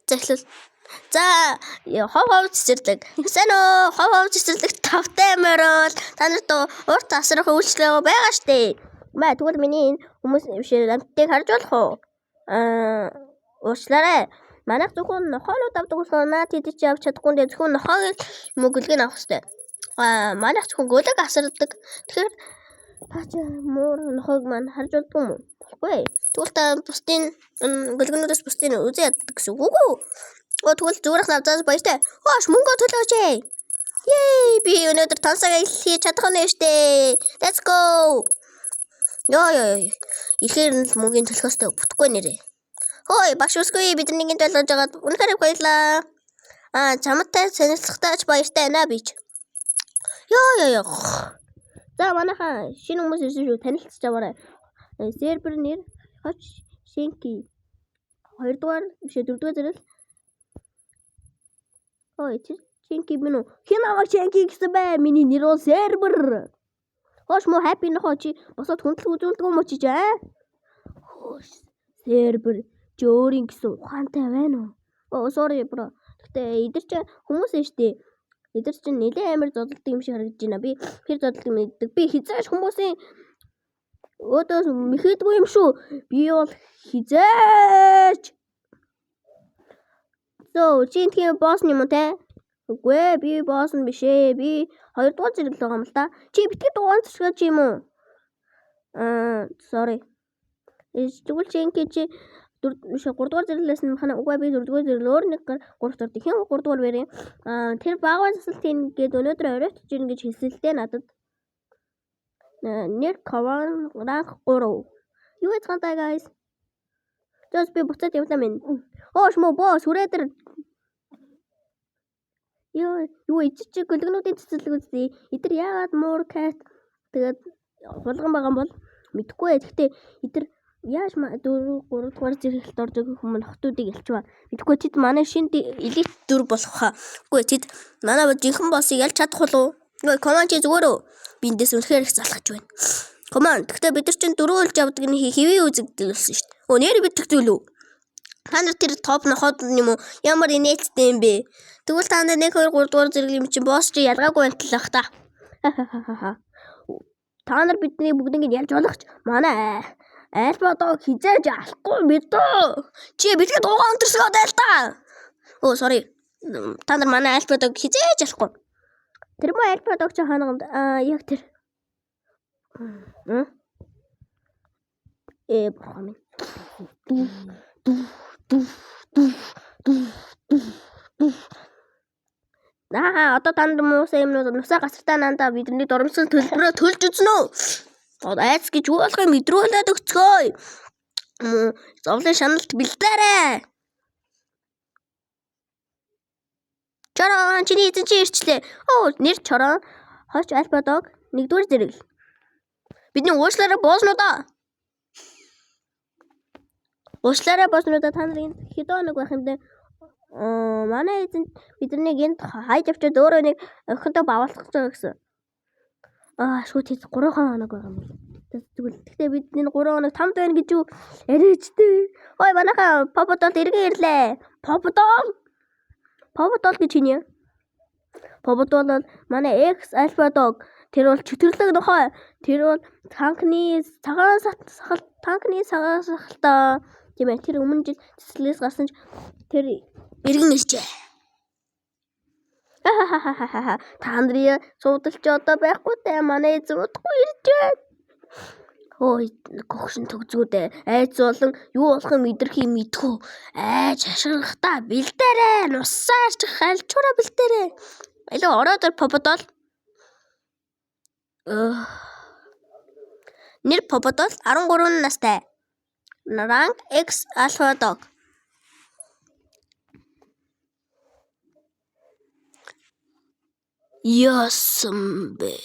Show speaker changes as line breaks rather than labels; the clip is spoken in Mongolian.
За, эхлүүл. За, хов хов цэцэрлэг. Сайн уу? Хов хов цэцэрлэг тавтай морил. Та нарт урт асрах үйлчлэг байгаа штэ. Маа, тэгвэл миний энэ хүмүүс биш амттыг харж болох уу? Аа, уучлаарай. Манайх зөвхөн нохоонууд авдаг болохоор наад тэд чи авч чадахгүй нэ, зөвхөн нохоог мөгөлгийг авах хэрэгтэй. Аа, манайх зөвхөн гөлөг асардаг. Тэгэхээр та чи муур нохоог маань харж болдгүй юм уу? Болохгүй. Тэгвэл та бусдын гөлгөнүүдээс бусдын үзэн яддаг гэсэн үг үү? Оо, тэгвэл зүгээр навзаас баяртай. Хоош, мөнгө төлөөч ээ. Yay, би өнөөдөр тансаг хийж чадах нь штэ. Let's go. Йоо ёо. Ихээр нь л мөнгөний төлөх ёстой, бүтэхгүй нэрээ. Хөөе, багш үсгүй, бидний гинт ойлгож байгаад үнэхээр их баярлаа. Аа, чамтай танилцахтаа ч баяртай байна би ч. Йоо ёо ёо. За, манайхаа шинэ хүмүүс ирсэн шүү, танилцж аваарай. Сервер нэр Хоч Шенки. Хоёрдугаар биш, дөрөвдүгээр зэрэг. Ой, тэр Шенки минь үү? Хэн намайг Шенки гэсэн бэ? Миний нэр бол Сервер. Хоош мó happy нохоо, чи босоод хүндлэг үзүүлдэг юм уу чи аа? Хоош, Сервер чи өөрийн гэсэн ухаантай байна уу? Оо, sorry bro. Гэтэ эдэр чи хүмүүс нь штэ. Эдэр чинь нэлээд амар зодолдог юм шиг харагдаж байна. Би хэр зодолдог мэддэг. Би хизээш хүмүүсийн өөдөөс мэхээдгүй юм шүү. Би бол хизээч. So, чи энэхийн босс юм уу те? Үгүй ээ, би босс нь биш ээ. Би хоёрдугаар зэрэг л байгаа юм л та. Чи битгий дугаан цэцгэж юм уу? Аа, sorry. Тэгвэл чи ингэ чи биш, 3 дугаар зэрэглээс нь хана, үгүй, би 4 дугаар зэрэг, өөр нэг 3 дугаар хэн 3 дугаар барь юм. Аа, тэр багван засалт хийн гээд өнөөдөр оройтж ирнэ гэж хэлсэн л дээ надад. Нэр Кован, rank 3. Юу яцгаантай guys? Зөөс, би буцаад явлаа минь. Хоош мó боо сүрээ дээр. Юу юу ичиж чи гөлгнүүдийн цэцэрлэг үзье. Эдэр яагаад муур cat тэгээд хулган байгаа юм бол мэдэхгүй. Гэхдээ эдэр яаж 4 3 дугаар зэрэглэлд орж байгаа хүмүүс нохтуудыг ялчваа. Мэдэхгүй, тэд манай шинэ элит дүр болох хаа. Үгүй, тэд манай жинхэнэ боссыг ялж чадах болов уу? Коман, чи зүгээр үү? Би эндээс үнэхээр их залхаж байна. Коман, гэхдээ бид нар чинь дөрөв үлж авдаг нь хэвийн үзэгдэл болсон шүү дээ. Өө, нэр бид зүйл үү? Та нар тэр топ нохоод юм уу? Ямар инээдтэй юм бэ? Тэгвэл та нар 1 2 3 дугаар зэрэг юм чинь босс чи ялгаагүй байтал ах та. Та нар бидний бүгднийг ялж болох ч манай альфа дог хизээж алахгүй мэдөө. Чи бэлгээ дуугаа өнтөрсгөө айл та. Оо, sorry. Та нар манай альфа дог хизээж алахгүй. Тэр мө альфа дог чи хаана гомд? Аа, яг тэр. Э, бурхан минь. Дү дү дү дү дү дү. Аа, одоо танд муусан юмнууд нусаа гасартаа нандаа бидний дурамсан төлбөрөө төлж үзнэ үү? Айц гэж юу болохыг мэдрүүлээд өгцгөөе. Зовлон шаналт бэлдээрэй. Чорон, чиний эзэн чи ирчлээ. Оо, нэр Чорон, хойч альфа дог, нэгдүгээр зэрэг. Бидний уучлаарай боосноо. Уучлаарай боосноо, та нарын хэд хоног байх юм бэ? Манай эзэн биднийг энд хайж авчиад өөрөө нэг охинтой бавуулах гэж байгаа гэсэн. Аа, шүү, тэд 3 хоног байгаа юм бол. Тэгвэл гэхдээ бид энэ 3 хоног тамд байна гэж юу яриачтэй. Ой, манайхаа Поподол эргэн ирлээ. Поподол. Поподол гэж хин юм? Поподол бол манай X Alpha Dog. Тэр бол чөтгөрлөг нохой. Тэр бол танкны цагаан сахал, танкны цагаан сахалтай. Тийм ээ, тэр өмнө жил цэцэрлэгээс гарсан ч тэр эргэн иржээ. Та нарын суудалч одоо байхгүй те, манай эзэн удахгүй ирж байна. Хөөе, гогшин төгзгүүдээ айц болон юу болохыг мэдрэхийг мэдхүү. Айж хашгирахтаа бэлдээрэй. Нусаар ч хальчураа бэлдээрэй. Илүү ороод ир, Поподол. Нэр Поподол, 13 настай. Rank X Alpha Dog. Яасан бэ?